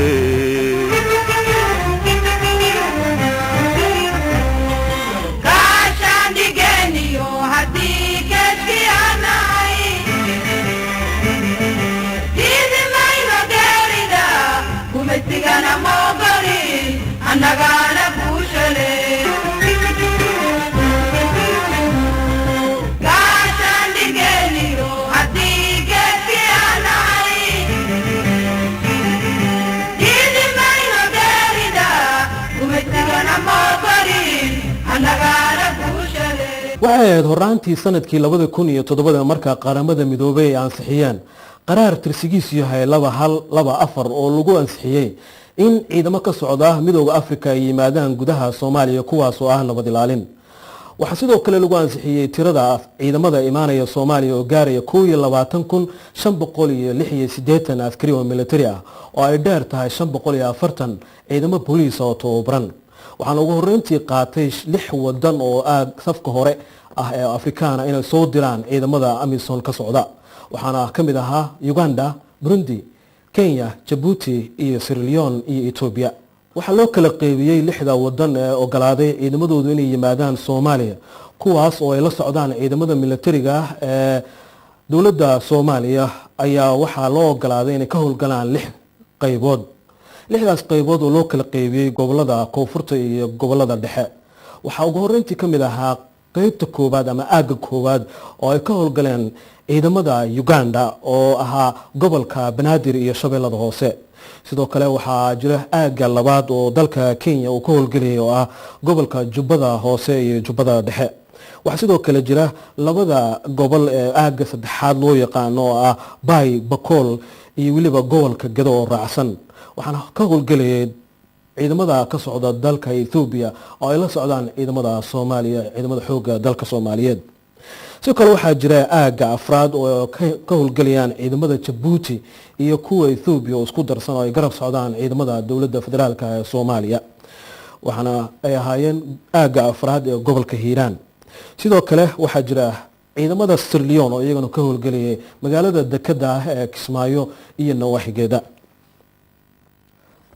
Waxay ahayd horaantii sanadkii 2007-da markaa Qaramada Midoobay ay ansixiyeen qaraar tirsigiisu yahay 2124, oo lagu ansixiyey in ciidamo ka socda Midooda Afrika ay yimaadaan gudaha Soomaaliya, kuwaas oo ah nabad ilaalin. Waxaa sidoo kale lagu ansixiyey tirada ciidamada imaanaya Soomaaliya oo gaaraya 21,586 askari oo militari ah, oo ay dheer tahay 540 ciidamo booliis oo tababaran. Waxaana ugu horreyntii qaatay lix wadan oo aad safka hore ah ee Afrikaana inay soo diraan ciidamada AMISON ka socda, waxaana ka mid ahaa Uganda, Burundi, Kenya, Jabuuti iyo Sierra Leone iyo Etoobiya. Waxaa loo kala qeybiyey lixda wadan ee ogolaaday ciidamadoodu inay yimaadaan Soomaaliya, kuwaas oo ay la socdaan ciidamada militariga ah ee dowladda Soomaaliya, ayaa waxaa loo ogolaaday inay ka howlgalaan lix qaybood. Lixdaas qaybood oo loo kala qeybiyey gobolada koonfurta iyo gobolada dhexe, waxaa ugu horreyntii ka mid ahaa qeybta koowaad ama aagga koowaad oo ay ka howlgaleen ciidamada Uganda, oo ahaa gobolka Banaadir iyo Shabeellada Hoose. Sidoo kale waxaa jira aagga labaad oo dalka Kenya uu ka howlgelayay, oo ah gobolka Jubbada Hoose iyo Jubbada Dhexe. Waxaa sidoo kale jira labada gobol ee aagga saddexaad loo yaqaano, oo ah Bay, Bakool iyo weliba gobolka Gado oo raacsan. Waxaana ka howlgelayay ciidamada ka socda dalka Ethoobiya oo ay la socdaan ciidamada Soomaaliya, ciidamada xoogga dalka Soomaaliyeed. Sidoo kale waxaa jira aagga afraad oo ka howlgelayaan ciidamada Jabuuti iyo kuwa Ethoobiya oo isku darsan, oo ay garab socdaan ciidamada dowladda federaalka ee Soomaaliya, waxaana ay ahaayeen aagga afraad ee gobolka Hiiraan. Sidoo kale waxaa jira ciidamada Sierra Leone oo iyagana ka howlgelayay magaalada dekada ah ee Kismaayo iyo nawaaxigeeda.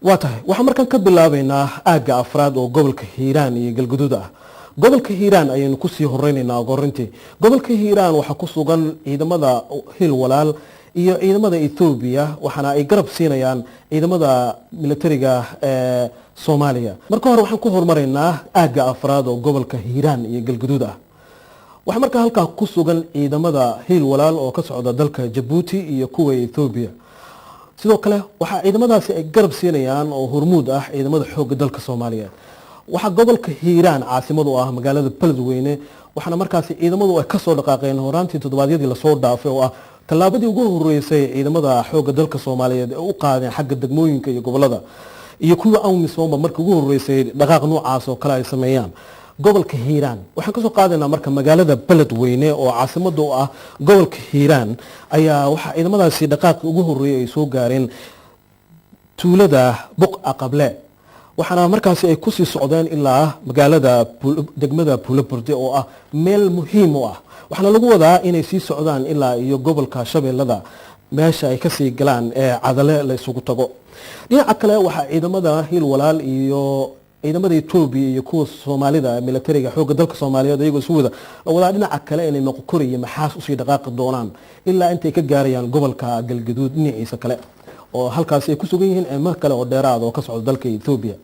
Waa tahay, waxaan markaan ka bilaabaynaa aagga afraad oo gobolka Hiiraan iyo Galguduud ah. Gobolka Hiiraan ayaynu kusii horeynaynaa. Ugu horreyntii gobolka Hiiraan waxaa ku sugan ciidamada Hil Walaal iyo ciidamada Ethoobiya, waxaana ay garab siinayaan ciidamada militariga ee Soomaaliya. Marka hore waxaan ku horumaraynaa aagga afraad oo gobolka Hiiraan iyo Galguduud ah. Waxaa markaa halkaa ku sugan ciidamada Hiil Walaal oo ka socda dalka Jabuuti iyo kuwa Ethoobiya. Sidoo kale waxaa ciidamadaasi ay garab siinayaan oo hormuud ah ciidamada xoogga dalka Soomaaliyeed. Waxaa gobolka Hiiraan caasimad u ah magaalada Beledweyne, waxaana markaasi ciidamadu ay kasoo dhaqaaqeen horaantii toddobaadyadii lasoo dhaafay, oo ah tallaabadii ugu horeysay ciidamada xoogga dalka Soomaaliyeed ee u qaadeen xagga degmooyinka iyo gobolada iyo kuwa AMISOMba markii ugu horeysay dhaqaaq noocaas oo kale ay sameeyaan gobolka Hiiraan. Waxaan kasoo qaadaynaa marka magaalada Beledweyne oo caasimada u ah gobolka Hiiraan ayaa waxaa ciidamadaasi dhaqaaqii ugu horeeyay ay soo gaareen. Tuulada Buqa Qable, waxaana markaasi ay kusii socdeen ilaa magaalada degmada Buulaburde oo ah meel muhiim u ah. Waxaana lagu wadaa inay sii socdaan ilaa iyo gobolka Shabeellada, meesha ay kasii galaan ee Cadale la isugu tago. Dhinaca kale, waxaa ciidamada Hiil Walaal iyo ciidamada Etoobiya iyo kuwa Soomaalida, militariga xoogga dalka Soomaaliyeed, iyagoo isu wada la wadaa dhinaca kale inay Moqokori iyo Maxaas usii dhaqaaqi doonaan ilaa intay ka gaarayaan gobolka Galgaduud dhinaciisa kale, oo halkaasi ay ku sugan yihiin ciidamo kale oo dheeraad oo ka socda dalka Etoobiya.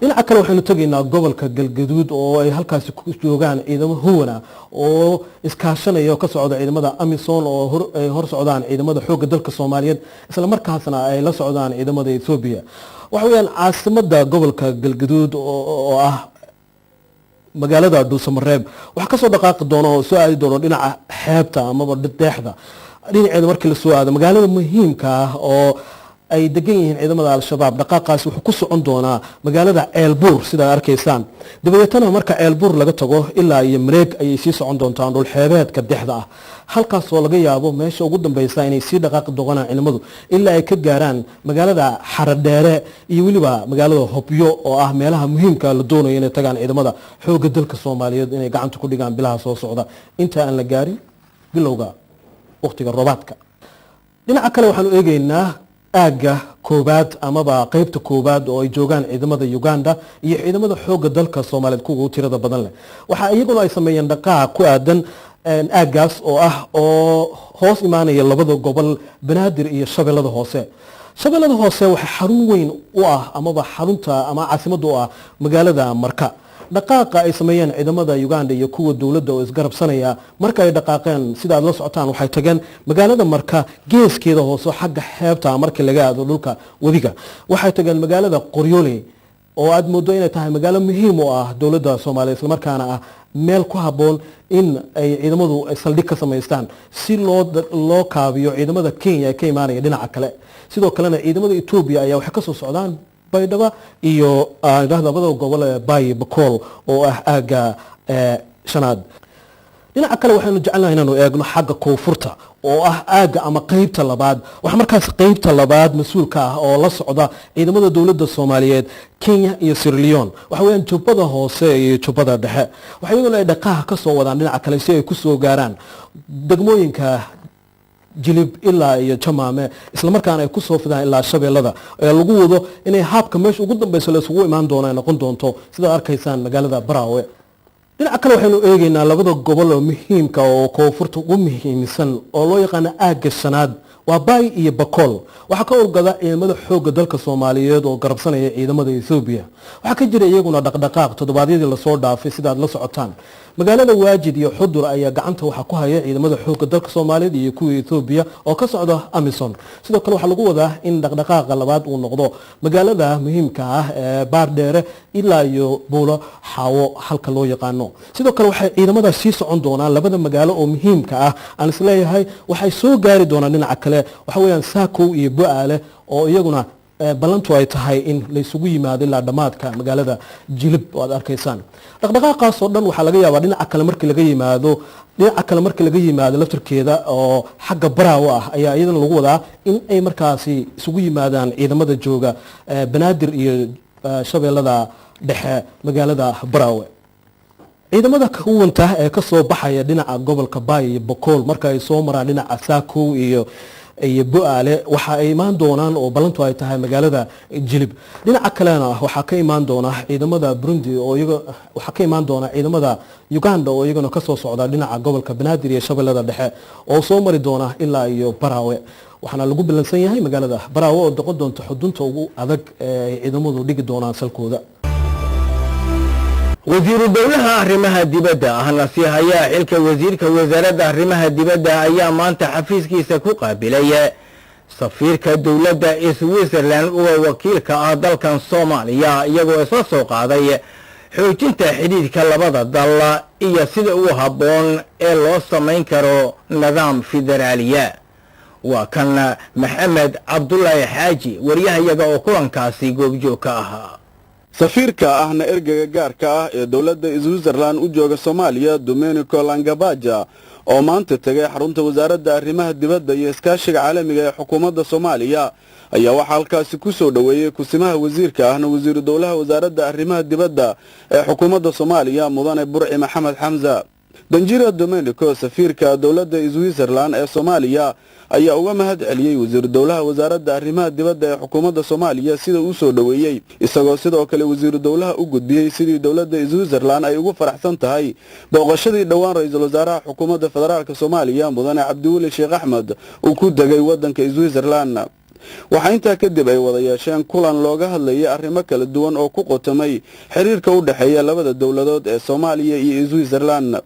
Dhinaca kale, waxaynu tegaynaa gobolka Galgaduud oo ay halkaasi ku joogaan ciidamo huwana oo iskaashanaya oo ka socda ciidamada AMISOM, oo ay hor socdaan ciidamada xoogga dalka Soomaaliyeed, isla markaasna ay la socdaan ciidamada Etoobiya. Waxa weeyaan caasimada gobolka Galgaduud oo ah magaalada Dhuusamareeb waxaa kasoo dhaqaaqi doona oo soo aadi doono dhinaca xeebta amaba deexda dhinaceeda markii lasoo aado magaalada muhiimka ah oo ay degan yihiin ciidamada Al-Shabaab. Dhaqaaqaasi wuxuu ku socon doonaa magaalada Ceelbuur, sidaa arkaysaan. Dabadeetana marka Ceelbuur laga tago ilaa iyo Mareeg ayay sii socon doontaan dhulxeebeedka dexda ah, halkaasoo laga yaabo meesha ugu dambeysa inay sii dhaqaaqi doonaan ciidamadu ilaa ay ka gaaraan magaalada Xaradheere iyo weliba magaalada Hobyo, oo ah meelaha muhiimka la doonayo inay tagaan ciidamada xoogga dalka Soomaaliyeed, inay gacanta ku dhigaan bilaha soo socda inta aan la gaarin bilowga waqtiga roobaadka. Dhinaca kale, waxaanu eegeynaa aagga koobaad amaba qeybta koobaad oo ay joogaan ciidamada Uganda iyo ciidamada xoogga dalka Soomaaliyeed kuwa ugu tirada badan leh. Waxaa iyaguna ay sameeyeen dhaqaaq ku aadan aaggaas oo ah oo hoos imaanaya labada gobol, Banaadir iyo Shabeellada Hoose. Shabeellada Hoose waxaa xarun weyn u ah amaba xarunta ama caasimadda u ah magaalada Marka. Dhaqaaqa ay sameeyeen ciidamada Uganda iyo kuwa dowladda oo isgarabsanaya, marka ay dhaqaaqeen, sida aad la socotaan, waxay tageen magaalada Marka geeskeeda hoose, xagga xeebta markii laga aado dhulka webiga. Waxay tageen magaalada Qoryooley oo aad moodo inay tahay magaalo muhiim u ah dowladda Soomaaliya, islamarkaana ah meel ku habboon in ay ciidamadu saldhig ka samaystaan si loo kaabiyo ciidamada Kenya ee ka imaanaya dhinaca kale. Sidoo kalena ciidamada Etoobiya ayaa waxay kasoo socdaan Baydhaba iyo labada gobol ee Baay, Bakool, oo ah aagga shanaad. Dhinaca kale, waxaynu jecelnahay inaanu eegno xagga koonfurta oo ah aagga ama qeybta labaad. Waxaa markaas qeybta labaad mas-uulka ah oo la socda ciidamada dowladda Soomaaliyeed Kenya iyo Sierra Leone. Waxa weeyaan Jubbada Hoose iyo Jubbada Dhexe. Waxa iyaguna ay dhaqaha ka soo wadaan dhinaca kale si ay kusoo gaaraan degmooyinka Jilib ilaa iyo Jamaame, islamarkaana ay kusoo fidaan ilaa Shabeellada ee lagu wado inay haabka meesha ugu dambeyso la isugu imaan doono ay noqon doonto, sidaad arkaysaan, magaalada Baraawe. Dhinaca kale, waxaynu eegeynaa labada gobol oo muhiimka oo koonfurta ugu muhiimsan oo loo yaqaano aagga shanaad, waa Baay iyo Bakool. Waxaa ka howlgada ciidamada xoogga dalka Soomaaliyeed oo garabsanaya ciidamada Ethoobiya. Waxaa ka jira iyaguna dhaqdhaqaaq toddobaadyadii lasoo dhaafay. Sidaad la socotaan, magaalada Waajid iyo Xudur ayaa gacanta waxaa ku haya ciidamada xoogga dalka Soomaaliyeed iyo kuwa Ethoobiya oo ka socda AMISOM. Sidoo kale, waxaa lagu wadaa in dhaqdhaqaaqa labaad uu noqdo magaalada muhiimka ah ee Baardheere ilaa iyo Buulo Xaawo halka loo yaqaano. Sidoo kale, waxay ciidamadaas sii socon doonaan labada magaalo oo muhiimka ah aan isleeyahay waxay soo gaari doonaan dhinaca kale, waxa weeyaan Saakow iyo Bo-aale, oo iyaguna ballantu ay tahay in laysugu yimaado ilaa dhammaadka magaalada Jilib oo aad arkaysaan. Dhaqdhaqaaqaas oo dhan waxaa laga yaabaa dhinaca kale markii laga yimaado, dhinaca kale markii laga yimaado laftarkeeda oo xagga Baraawo ah ayaa iyadana lagu wadaa in ay markaasi isugu yimaadaan ciidamada jooga Banaadir iyo Shabeellada Dhexe magaalada Baraawe. Ciidamada kuwanta ee kasoo baxaya dhinaca gobolka Baay iyo Bakool, marka ay soo maraan dhinaca Saakow iyo Bo-aale, waxa ay imaan doonaan oo ballantu ay tahay magaalada Jilib. Dhinaca kalena waxaa ka imaan doona ciidamada Burundi oo iyaga, waxaa ka imaan doona ciidamada Uganda oo iyaguna kasoo socda dhinaca gobolka Banaadir iyo Shabeellada Dhexe oo soo mari doona ilaa iyo Baraawe. Waxaana lagu ballansan yahay magaalada Baraawe oo noqon doonta xudunta ugu adag ee ay ciidamadu dhigi doonaan salkooda. Wasiiru dowlaha arrimaha dibadda ahna sii hayaa xilka wasiirka wasaaradda arrimaha dibadda ayaa maanta xafiiskiisa ku qaabilay safiirka dowladda Switzerland uga wakiilka ah dalkan Soomaaliya, iyagoo isla soo qaaday xoojinta xidhiidhka labada dal iyo sida ugu habboon ee loo samayn karo nidaam federaaliya. Waa kan Maxamed Cabdulaahi Xaaji, wariyahayaga oo kulankaasi goobjoog ka ahaa. Safiirka ahna ergeyga gaarka ah ee dowladda Switzerland u jooga Soomaaliya, Domenico Langabaja, oo maanta tegay xarunta wasaaradda arrimaha dibadda iyo iskaashiga caalamiga ee xukuumadda Soomaaliya ayaa waxaa halkaasi ku soo dhoweeyey kusimaha wasiirka ahna wasiiru dowlaha wasaaradda arrimaha dibadda ee xukuumadda Soomaaliya mudane Burci Maxamed Xamza. Danjira Domenico, safiirka dowladda Switzerland ee Soomaaliya, ayaa uga mahad celiyey wasiiru dowlaha wasaaradda arrimaha dibadda ee xukuumadda Soomaaliya sida uu soo dhoweeyey, isagoo sidoo kale wasiiru dowlaha u gudbiyey sidii dowladda Switzerland ay ugu faraxsan tahay booqashadii dhowaan ra-iisul wasaaraha xukuumadda federaalka Soomaaliya mudane Cabdiweli Sheekh Axmed uu ku degay waddanka Switzerland. Waxaa intaa kadib ay wada yeesheen kulan looga hadlayay arrimo kala duwan oo ku qotomay xiriirka u dhexeeya labada dowladood ee Soomaaliya iyo Switzerland.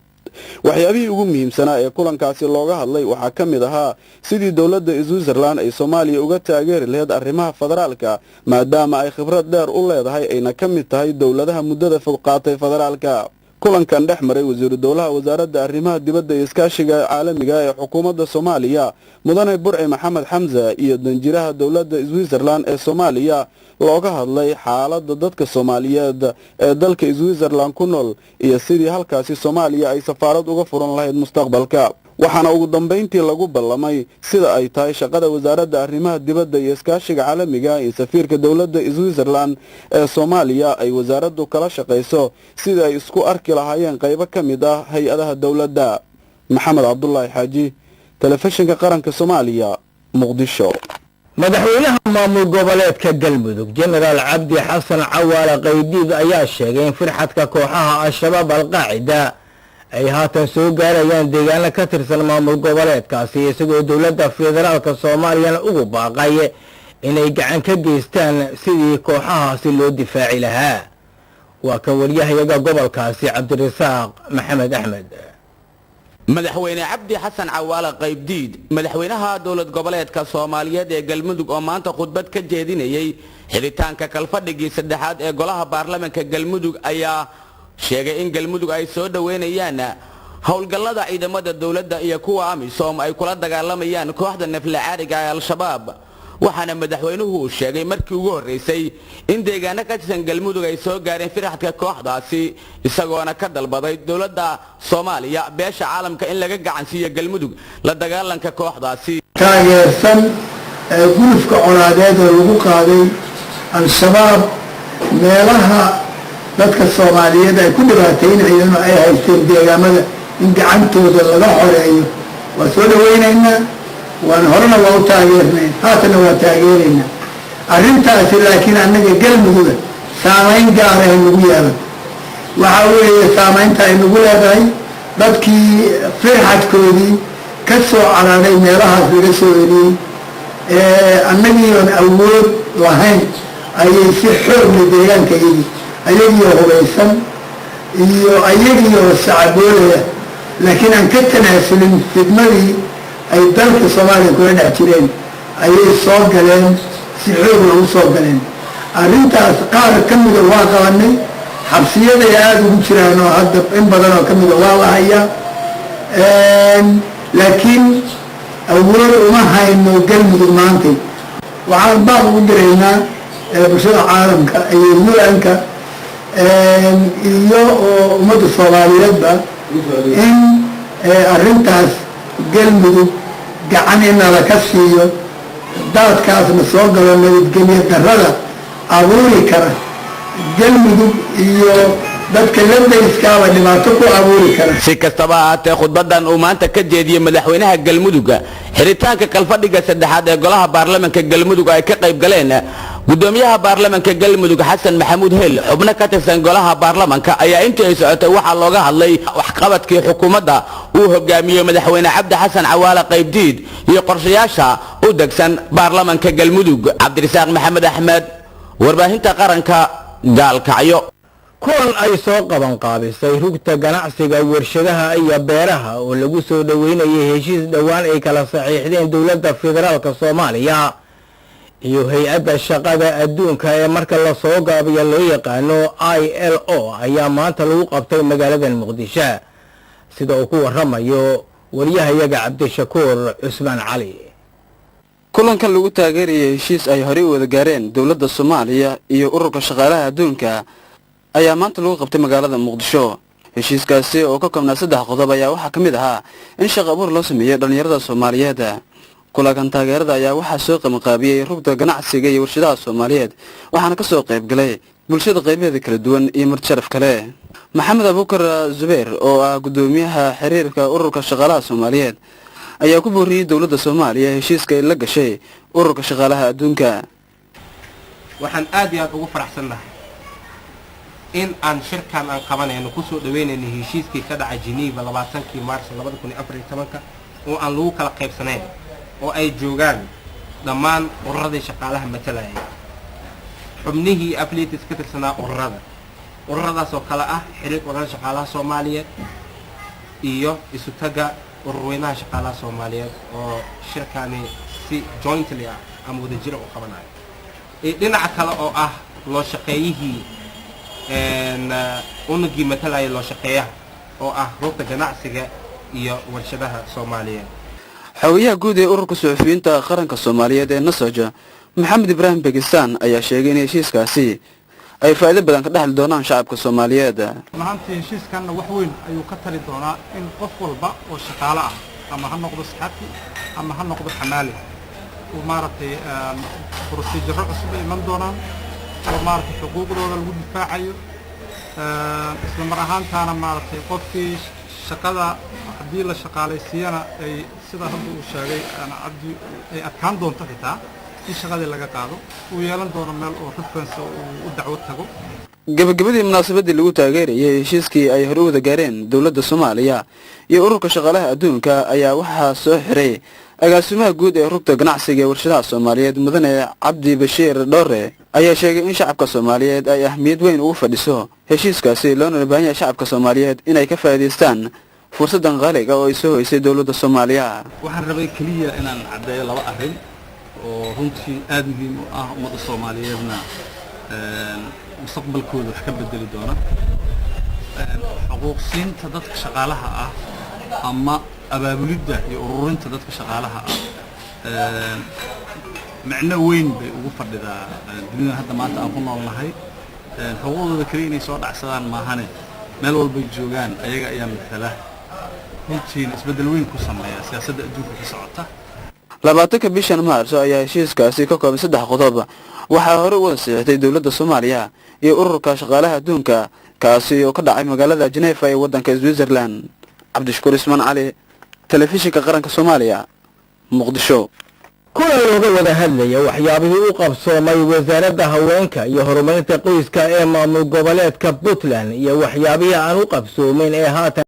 Waxyaabihii ugu muhiimsanaa ee kulankaasi looga hadlay waxaa ka mid ahaa sidii dowladda Switzerland ay Soomaaliya uga taageeri lahayd arrimaha federaalka, maadaama ay khibrad dheer u leedahay ayna ka mid tahay dowladaha muddada fog qaatay federaalka. Kulankan dhex maray wasiiru dowlaha wasaaradda arrimaha dibadda iyo iskaashiga caalamiga ee xukuumadda Soomaaliya mudane Burci Maxamed Xamza iyo danjiraha dowladda Switzerland ee Soomaaliya looga hadlay xaaladda dadka Soomaaliyeed ee dalka Switzerland ku nool iyo sidii halkaasi Soomaaliya ay safaarad uga furan lahayd mustaqbalka. Waxaana ugu dambayntii lagu ballamay sida ay tahay shaqada wasaaradda arrimaha dibadda iyo iskaashiga caalamiga in safiirka dowladda Switzerland ee Soomaaliya ay wasaaraddu kala shaqayso sidii ay isku arki lahaayeen qaybo ka mid ah hay-adaha dowladda. Maxamed Cabdulaahi Xaaji, Telefishinka Qaranka Soomaaliya, Muqdisho. Madaxweynaha maamul goboleedka Galmudug Jenaraal Cabdi Xasan Cawaale Qaydiid ayaa sheegay in firxadka kooxaha Al-Shabaab Alqaacida ay haatan soo gaarayaan deegaano ka tirsan maamul goboleedkaasi, isagoo dowladda federaalka Soomaaliyana ugu baaqay inay gacan ka geystaan sidii kooxahaasi loo difaaci lahaa. Waa kan waryahayaga gobolkaasi Cabdirasaaq Maxamed Axmed. Madaxweyne Cabdi Xasan Cawaale Qaybdiid, madaxweynaha dowlad goboleedka Soomaaliyeed ee Galmudug, oo maanta khudbad ka jeedinayay xidhitaanka kalfadhigii saddexaad ee golaha baarlamanka Galmudug, ayaa sheegay in Galmudug ay soo dhoweynayaan howlgallada ciidamada dowladda iyo kuwa AMISOM ay kula dagaalamayaan kooxda naflacaariga ee Al-Shabaab. Waxaana madaxweynuhu uu sheegay markii ugu horreysay in deegaano ka tirsan Galmudug ay soo gaareen firxadka kooxdaasi, isagoona ka dalbaday dowladda Soomaaliya, beesha caalamka in laga gacansiiyo Galmudug la dagaalanka kooxdaasi. Taageersan ee gulufka colaadeed oo lagu qaaday Al-Shabaab meelaha dadka Soomaaliyeed ay ku dhibaataynayeen oo ay haysteen deegaamada in gacantooda laga xoreeyo waa soo dhawaynaynaa, waan horena waa u taageernay, haatanna waa taageeraynaa arrintaasi. Laakiin annaga Galmuduga saamayn gaar ah nagu yeelan waxaa weeye saamaynta ay nagu leedahay dadkii firxadkoodii ka soo cararay meelahaas laga soo celiyey ee annagii oon awood lahayn ayay si xoogla deegaanka iyagii ayagiioo hubaysan iyo ayagiioo sacaboolaya, laakiin aan ka tanaasulin fidmadii ay dalka Soomaaliya kula dhex jireen, ayay soo galeen, si xoogla u soo galeen. Arrintaas qaar ka mida waa qabanay, xabsiyaday aada ugu jiraan oo hadda in badan oo ka mida waa la hayaa, laakiin awood uma hayno Galmudug maantay. Waxaan baaq ugu diraynaa bulshada caalamka iyo UN-ka iyo oo ummadda Soomaaliyeedba in arrintaas Galmudug gacan inala ka siiyo, daadkaasna soo galo nabadgelyo darrada abuuri kara Galmudug iyo dadka la dariskaaba dhibaato ku abuuri kara. Si kastaba ahaatee, khudbadan uu maanta ka jeediyey madaxweynaha Galmudug xiritaanka kalfadhiga saddexaad ee golaha baarlamanka Galmudug ay ka qayb galeen gudoomiyaha baarlamanka Galmudug Xasan Maxamuud Hel, xubno ka tirsan golaha baarlamanka, ayaa intii ay socotay waxaa looga hadlay waxqabadkii xukuumadda uu hogaamiyey madaxweyne Cabdi Xasan Cawaale Qaybdiid iyo qorshayaasha u degsan baarlamanka Galmudug. Cabdirasaaq Maxamed Axmed, warbaahinta qaranka, Gaalkacyo. Kulan ay soo qaban qaabisay rugta ganacsiga, warshadaha iyo beeraha oo lagu soo dhoweynayay heshiis dhowaan ay kala saxiixdeen dowladda federaalka Soomaaliya iyo hay-adda shaqada adduunka ee marka lasoo gaabiyo loo yaqaano ILO ayaa maanta lagu qabtay magaalada Muqdisho, sida uu ku waramayo wariyahayaga Cabdishakuur Cusmaan Cali. Kulankan lagu taageerayay heshiis ay horey u wada gaareen dowladda Soomaaliya iyo ururka shaqaalaha adduunka ayaa maanta lagu qabtay magaalada Muqdisho. Heshiiskaasi oo ka koobnaa 3 qodob ayaa waxaa ka mid ahaa in shaqo abuur loo sameeyo dhallinyarada Soomaaliyeed. Kulankan taageerada ayaa waxaa soo qabanqaabiyey rugta ganacsiga iyo warshadaha Soomaaliyeed, waxaana ka soo qayb galay bulshada qaybaheeda kala duwan iyo marti sharaf kale. Maxamed Abuukar Zubeer oo ah gudoomiyaha xiriirka ururka shaqaalaha Soomaaliyeed ayaa ku booriyey dowladda Soomaaliya heshiiska ay la gashay ururka shaqaalaha adduunka. Waxaan aad iyo aad ugu faraxsannahay in aan shirkan aan qabanayno kusoo dhaweynayno heshiiskii ka dhacay Geneva 20-kii Maarso 2014 oo aan lagu kala qaybsanayn, oo ay joogaan dhammaan ururadii shaqaalaha matalayay, xubnihii affiliates ka tirsanaa ururadaas oo kale ah xiriirka ururada shaqaalaha Soomaaliyeed iyo isutaga ururweynaha shaqaalaha Soomaaliyeed oo shirkani si jointly ah ama wadajira u qabanayo. Dhinaca kale oo ah loo shaqeeyihii unugii matalaya loo shaqeeyaha oo ah rugta ganacsiga iyo warshadaha Soomaaliyeed. Xogayaha guud ee ururka suxufiyiinta qaranka Soomaaliyeed ee NASOJ, Maxamed Ibraahim Bakistan, ayaa sheegay in heshiiskaasi ay faa'iido badan ka dhexli doonaan shacabka Soomaaliyeed. Run ahaantii heshiiskanna wax weyn ayuu ka tari doonaa in qof walba oo shaqaale ah, ama ha noqdo saxafi ama ha noqdo xamaali, uu maaragtay procedure-o cusub ay iman doonaan oo maaragtay xuquuqdooda lagu difaacayo, isla mar ahaantaana maaragtay qofkii shaqada haddii la shaqaalaysiiyana ay sida hadda uu sheegay Cabdi ay adkaan doonto xitaa in shaqadii laga qaado, uu yeelan doono meel oo reference uu u dacwo tago. Gabagabadii munaasabadii lagu taageerayay heshiiskii ay hore u wada gaareen dowladda Soomaaliya iyo ururka shaqaalaha adduunka ayaa waxaa soo xiray agaasimaha guud ee rugta ganacsiga ee warshadaha Soomaaliyeed, mudane Cabdi Bashiir Dhoore, ayaa sheegay in shacabka Soomaaliyeed ay ahmiyad weyn ugu fadhiso heshiiskaasi, loona baahan yahay shacabka Soomaaliyeed inay ka faa'iidaystaan fursaddan qaaliga oo ay soo hoysay dowladda Soomaaliya. Waxaan rabay keliya inaan caddeeyo laba arrin oo runtii aada muhiim u ah, ummadda Soomaaliyeedna mustaqbalkooda wax ka bedeli doona. Xuquuqsiinta dadka shaqaalaha ah ama abaabulidda iyo ururinta dadka shaqaalaha ah micno weyn bay ugu fadhidaa dunida hadda maanta aan ku noolnahay. Xuquuqdooda keliya inay soo dhacsadaan maahane, meel walbay joogaan ayaga ayaa matala, runtiina isbeddel weyn ku sameeya siyaasadda adduunka ka socota. 20-ka bishan Maarso ayaa heshiiskaasi ka kooban 3 qodob waxaa hore u wada saxiixday dowladda Soomaaliya iyo ururka shaqaalaha adduunka, kaasi oo ka dhacay magaalada Genefa ee waddanka Switzerland. Cabdishakuur Ismaan Cali, Telefishinka Qaranka Soomaaliya, Muqdisho. Kulan looga wada hadlaya waxyaabihii u qabsoomay wasaaradda haweenka iyo horumarinta qoyska ee maamul goboleedka Puntland iyo waxyaabihii aan u qabsoomin ee haatan